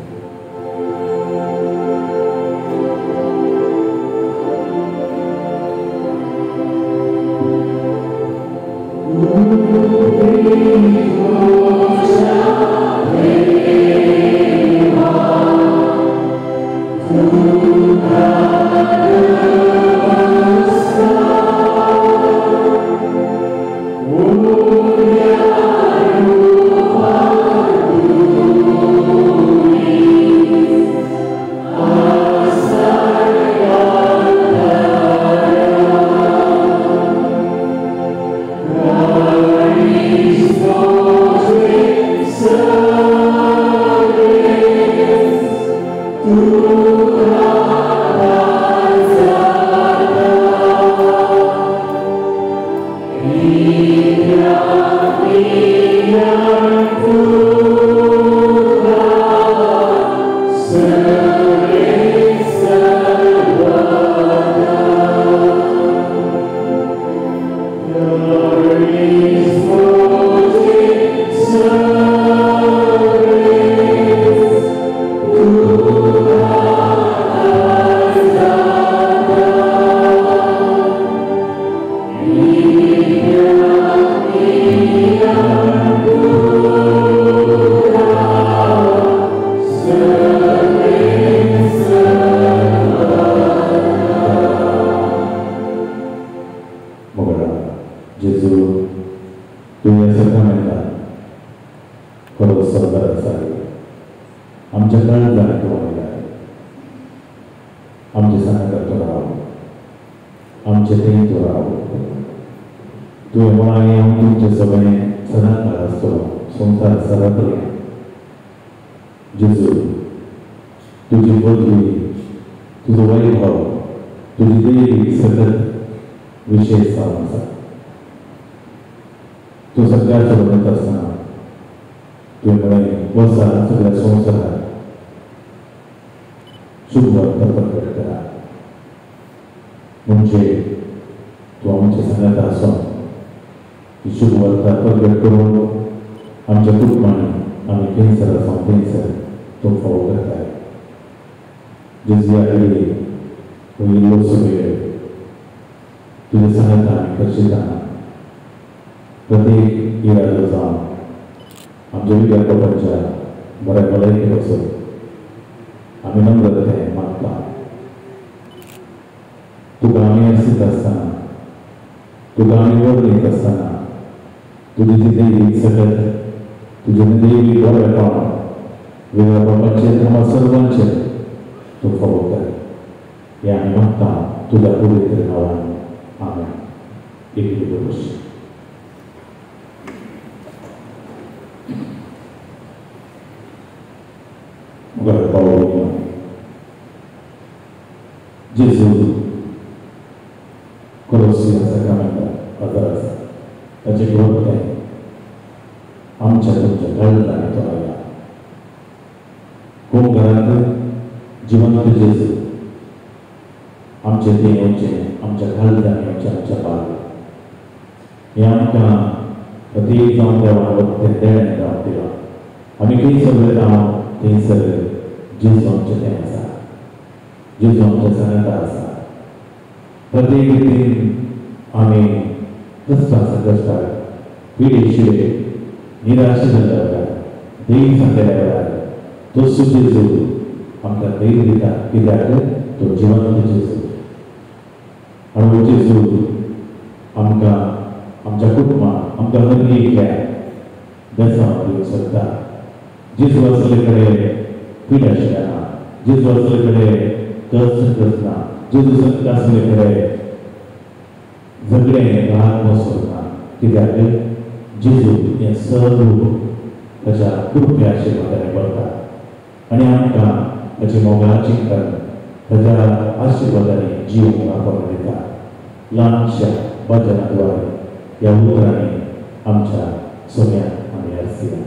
जेजू कोरोसिया साक्रामेंताक हजर आसा. ताचें घर तें आमच्या तुमच्या काळजांनी तो आयला. कोण घरांत जिवंत जेजू आमचे तें येवचें, आमच्या काळजांनी येवचें, आमच्या बाग हें आमकां प्रत्येक जावन देवान तें देणें जावन दिलां. आमी खंयसर वयता थंयसर जेजू आमचें तें आसा, जेजू आमच्या सांगाता आसा. प्रत्येक रितीन आमी कश्टां संकश्टाक पिडेशिळे निराश जाल्ल्या वेळार, धैर्य सांगलेल्या वेळार तो जेजू आमकां धैर्य दिता, कित्याक तो जिवंत जेजू. आनी हो जेजू आमकां आमच्या कुटुंबाक आमकां हर एकल्या बेसांव दिवंक शकता. जेजू आसले कडेन पिडा ना, जेजू आसले कडेन कश्ट संकश्ट ना, जेजू संकट आसले कडेन झगडें राग बसोवप ना, कित्याक जेजू हें सर्व ताच्या कृपया आशिर्वादांनी भरता आनी आमकां ताची मोगाची कारण ताच्या आशिर्वादांनी जीव आपोवन दिता. ल्हानशा भजना द्वारे ह्या उतरांनी आमच्या सोम्याक आमी आरसिया.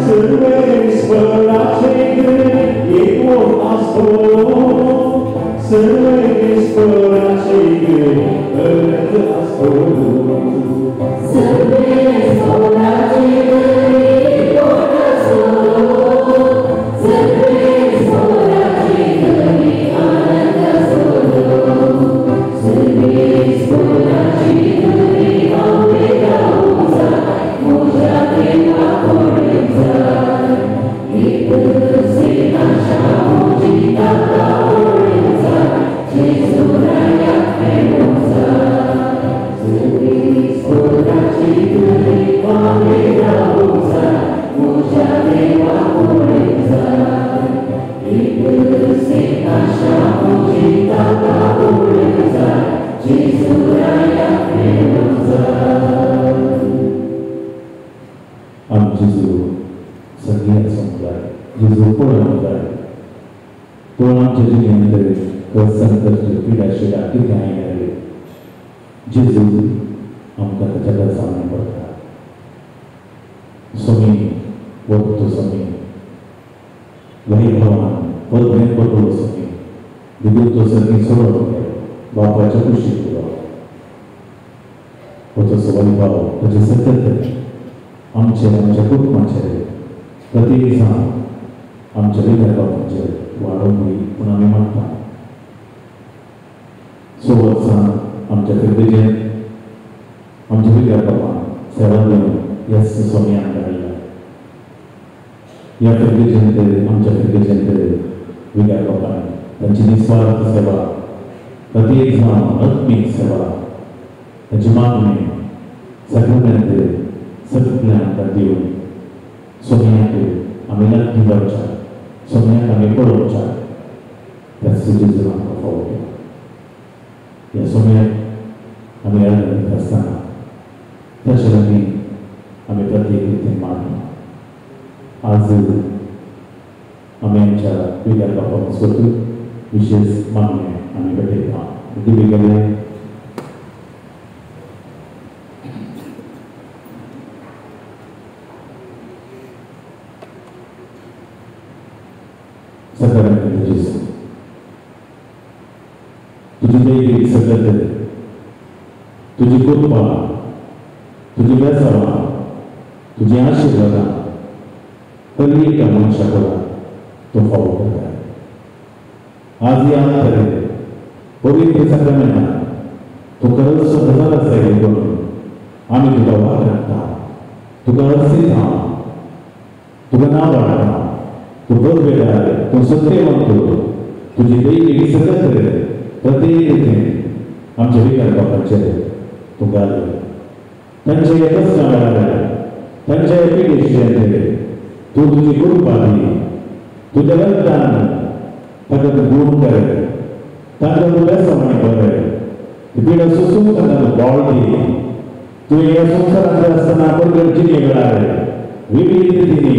Sir. वखद स्वामी वैभवान पदवेन बदलो स्वामी देखून तो सगळीं सोडून बापाच्या कुशीक गेलो. हो तसो वैभव ताचे सतत आमचेर आमच्या कुटुंबाचेर प्रत्येक दिसा आमच्या विद्या बापाचेर वाडोवन दी म्हूण आमी मागता. 6 वर्सां आमच्या फिर्गजेन आमच्या विद्या बापान सेवा दिवन येस स्वामी आमकां हाडला. ह्या फिर्गजेंत आमच्या फिर्गजेंत विद्या बापान तांची निस्वार्थ सेवा प्रत्येक जावन आत्मीक सेवा तांची मागणी सगळ्यांत सगळ्यांक आमकां दिवन सोम्याक आमी लागीं जावच्या सोम्याक आमी पळोवच्या त्याच जेजून आमकां फावो केला. ह्या सोम्याक आमी याद करीत आसतना ताचे लागीं आमी प्रत्येक रितीन मागता. आज आमी आमच्या विद्या बापा सोदून विशेष मागणें आमी भेटयता. दिवे गेले सकारात्मक जेजू तुजी दैवीक सगत तुजी कृपा तुजी बेसावां तुजी आशिर्वादां तरी एका मनशा कडेन तो फावो करता. आज याद करे पवित्र साक्रामेंतान तूं खरोच गजाल आसा करून आमी तुका वापरता तुका अर्सिता तुका नांव वाडटा तूं बदवेदार तूं सत्यवंत तुजी दैवीक सगत प्रत्येक रितीन आमच्या विकार बापाचेर तूं घाल. तांच्या प्रस्ना वेळार तांच्या पिडेचेर तूं तुजी कृपा दी. तुज्या रक्तान ताका तूं गुण कर तांकां तूं बेसवणी कर पिडा सोसूंक तांकां तूं बळ दी. तुवें ह्या संवसारांत आसतना परगट जिणे वेळार विविध रितींनी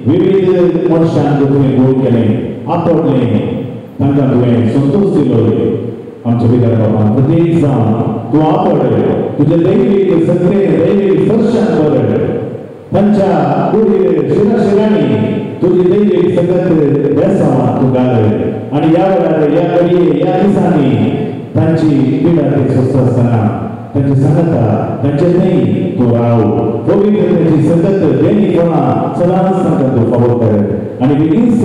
विविध मनशांक तुवें गुण केलें आपडलें तांकां तुवें संतोश दिलो. आमच्या विकार बाबान प्रत्येक जावन तूं आपड तुज्या दैवीक सगळे दैवीक स्पर्शान कर तांच्या कुडीर शिराशिरांनी तुजी दैवीक सगत बेसांवां तूं घाल आनी ह्या वेळार ह्या घडये ह्या दिसांनी तांची पिडा ती सोंसता आसतना तांची सांगता तांचे न्हय तूं राव पवित्र तांची सगत देणीपणां सदांच तांकां तूं फावो कर आनी बेगीनच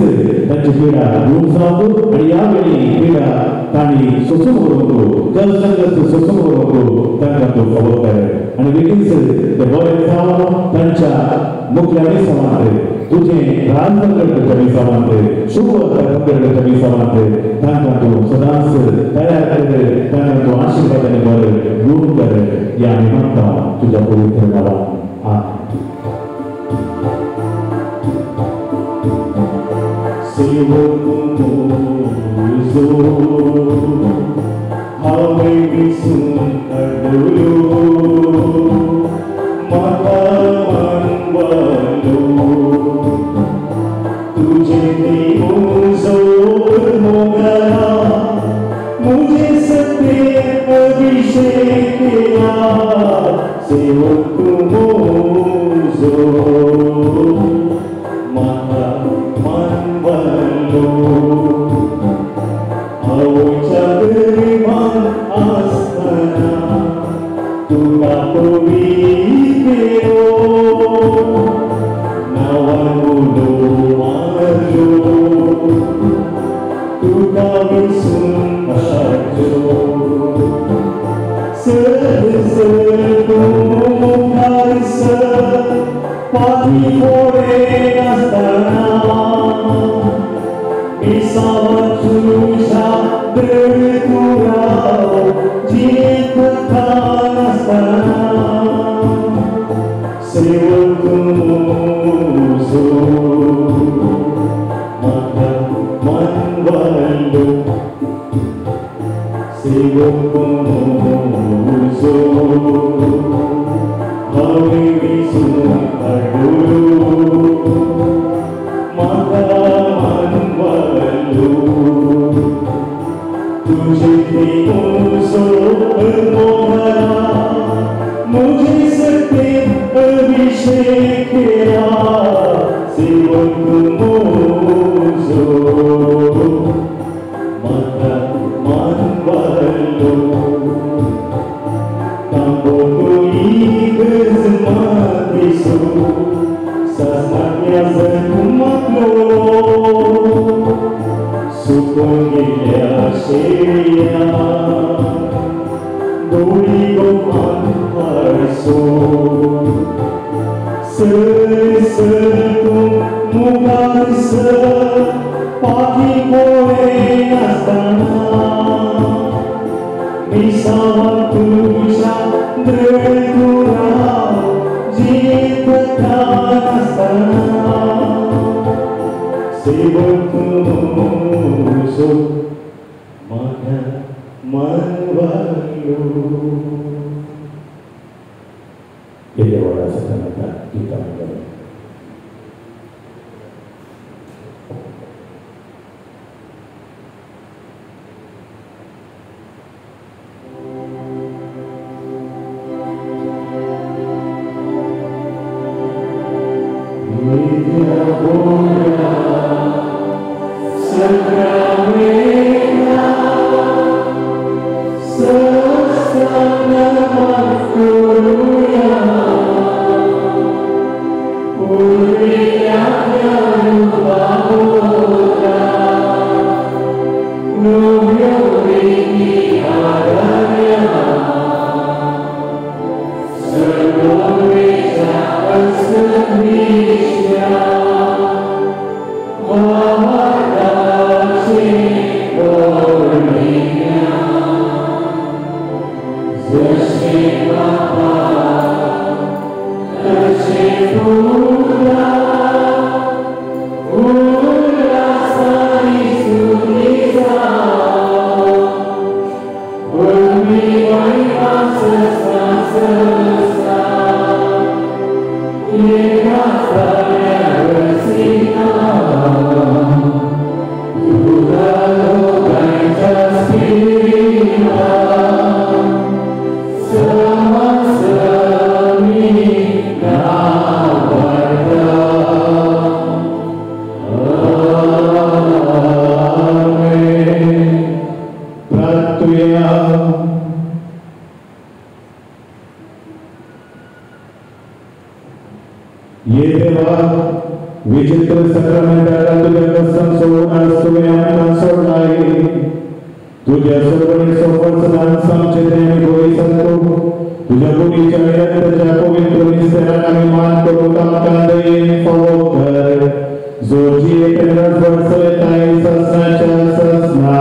तांची पिडा दूर जावंक आनी ह्या वेळी पिडा तांणी सोसून व्हरूंक कलसंगत सोसून व्हरूंक तांकां तूं फावो कर आनी बेगीनच ते बरे जावन तांच्या मुखल्या विसवांत तुजें राज करच्या विसवांत शुभ करच्या विसवांत तांकां तूं सदांच तयार कर तांकां तूं आशिर्वादांनी बरे गुण कर हें आमी मागता तुज्या पवित्र नांवान. आमेन. सेवक मोजो हांवें विसून काडलो म्हाका मानवलो तुजें मोजो मोगला मुझे सत्य अभिषेक केला सेवक मोजो म्हाका मानवलो आवयच्या गर्भान आसतना तुका पवित्र नांवान उलो मारलो तुका विसून काडलो सर सर तूं मुखार सर पाती फोडे नासतना तुझ्या तूं राव जियेत नासतना सेवक मोजो म्हाका मानवलो सेवक मोजो हांवें विसून काडलो म्हाका मानवलो तुझे मोजो मोगला मुझे सत्य अभिषेक केला सेवक मोजो म्हाका मानवलो tampoco ibes madiso sasnanya kumatlo sukongilia sheria dorigo manharso sir sir tum mugar sir paki kore nastana Misawan tuja drekura jitata nastana सेवक मोजो म्हाका मानवलो. येद्या व्हडा सकारांत गीतां म्हणटले. ये देवा विचित्र सक्रमेंटाला तुझ्या कसम सोडून तुवें आमकां सोडलाय. तुझ्या सोडणे सोपसनान आमचे ते आमी गोरी सांगतो. तुझ्या कुडीच्या रक्ताच्या पवित्र मिस्तेराक आमी मान करूंक आमकां दयेन फावो कर, जो जियेत राजवट चलयताय ससनाच्या ससना.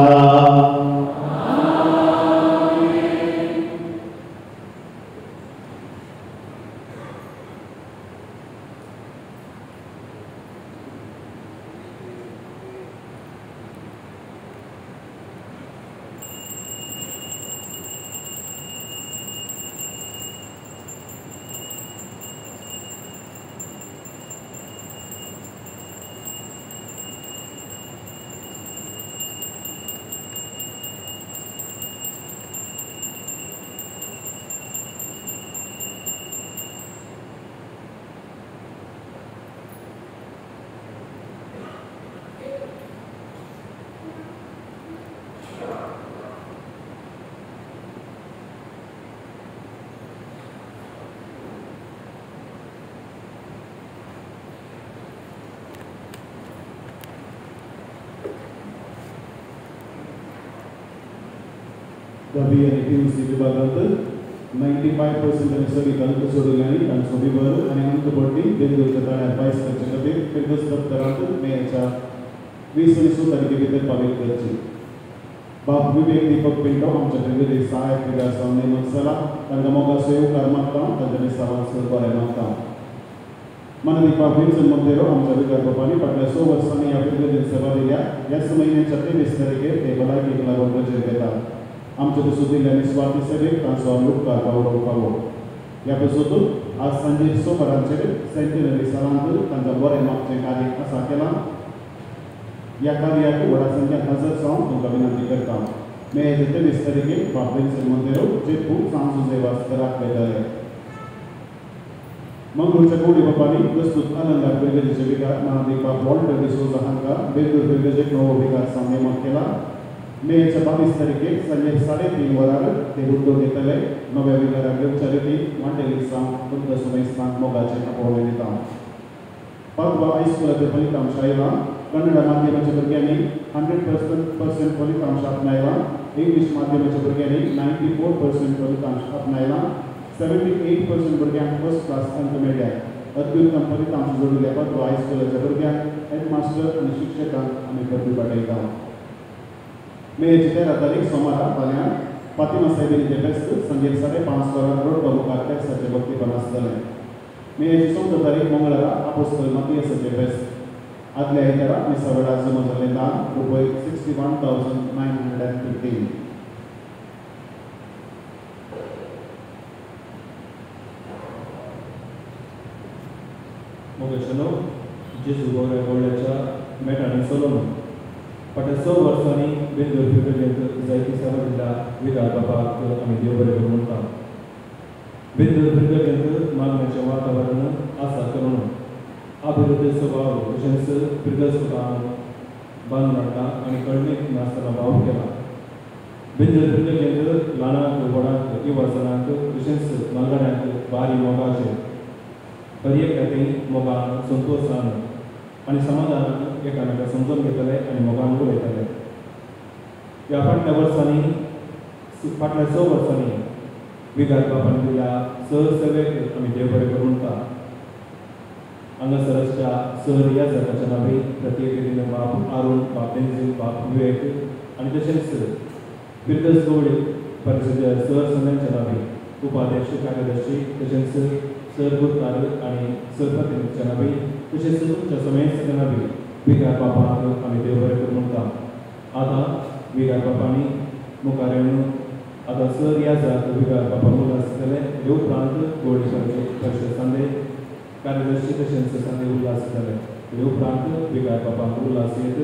दबी आनी पी.यू.सी विभागांत 95% आनी सगळी अंक सोडयले तांचो विवर आनी अंक पडली बेंगलोरच्या ताळ्यार फायस करचे खातीर फिरगस दप्तरांत मेच्या 20 आनी 6 तारखे भितर फारीक करची. बाब विवेक दीपक पिंटो आमच्या फिरगती सहायक विभाग जावन नेमक जाला. तांकां मोगाचो येवकार मागता, तांच्या मिसावांचो बरें मागता. माननीय बाब विल्सन मोंतेरो आमच्या विकार बाबांनी फाटल्या 6 वर्सांनी ह्या फिरगतीन सेवा दिल्या. ह्याच म्हयन्याच्या 23 तारखेर ते भलायकेक लागून रजेर घेतात. आमचे पसून दिल्ल्या निस्वार्थी सेवेक तांचो आमी उपकार पावोवंक फावो. ह्या पसून आज सांजे 6 वरांचेर सेंटिनरी सालांत तांकां बरें मागचें कार्य आसा केलां. ह्या कार्याक व्हडा संख्येन हजर जावन तुमकां विनंती करता. मेच्या 23 तारखेर बाब विल्सन मोंतेरो जेपू सांजुजे वास्कराक वयतले. मंगळूरच्या गौडी बापांनी प्रस्तुत अलंकार फिरगजेचे विकार महादेव बाप वॉल्टर डिसोजा हांकां बेंदूर फिरगजेक नवो विकार जावन नेमक केला. मेच्या 22 तारखेक सांजे 3:30 वरार ते हुद्दो घेतले. नव्या विकाराक घेवच्या रिती वांटेली सावन तुमकां सुमेस्तान मोगाचें आपोवणें दिता. पादवा हायस्कुलाचें फलितांश आयलां. कन्नड माध्यमाच्या भुरग्यांनी 100% फलितांश आपणायला. इंग्लीश माध्यमाच्या भुरग्यांनी 94% फलितांश आपणायला. 78% भुरग्यांक फर्स्ट क्लास अंक मेळ्ळ्या. अत्युत्तम फलितांश जोडिल्ल्या पादवा हायस्कुलाच्या भुरग्यांक हेडमास्टर आनी शिक्षकांक आमी परबी पाठयता. मेची 13 तारीख सोमारा फाल्यां फातिमा सायबिणीचें फेस्त सांजे 5:30 वरां रोडो मुखार फेस्ताचें भक्तीपण आसतलें. मेची 14 तारीख मंगळारा आपोस्तल मातियासाचें फेस्त. आदल्या आयतारा मिसा वेळार जमा जाल्लें दान रुपय 61,915. मोगेशनो जेजू गोऱ्या गोळ्याच्या मेटांनी सोलोमन फाटल्या 6 वर्सांनी बेंदूर फिरगजेंत जायती सेवा दिल्या विगार बाबाक आमी देव बरें करूं म्हणटा. बेंदूर फिरगजेंत मागण्याचें वातावरण आसा करून अभिवृद्धी स्वभाव तशेंच फिरगज सुखान बांदून हाडटा आनी कळणीक नासतना भाव केला. बेंदूर फिरगजेंत ल्हानांक व्हडांक युवाजणांक तशेंच मालगाड्यांक भारी मोगाचें हर एकल्या थंय मोगान संतोशान आनी समाधानान एकामेकां समजून घेतले आनी मोगान उलयताले. ह्या फाटल्या वर्सांनी फाटल्या 6 वर्सांनी विगार बापान दिल्या सर सेवेक आमी देव बरें करूं म्हणटा. हांगासर आसच्या सर ह्या जागाच्या नांवी प्रत्येक बाप आरुण, बाप तेंजील, बाप विवेक आनी तशेंच फिरगज गवळी परिशदेच्या सर सगळ्यांच्या नांवी उपाध्यक्ष, कार्यदर्शी तशेंच सर गुरकार आनी सर प्रतिनिधीच्या नांवी तशेंच तुमच्या समेस्त नांवी विगार बापाक आमी देव बरें करूं म्हणटा. आतां विगार बापांनी मुखार येवन आतां सर ह्या जात विगार बापा उल्हास जातले. हे उपरांत गोडी परिशद सांदे कार्यदर्शी तशेंच सांदे उल्हास जातले. हे उपरांत विगार बापांक उल्हास येत.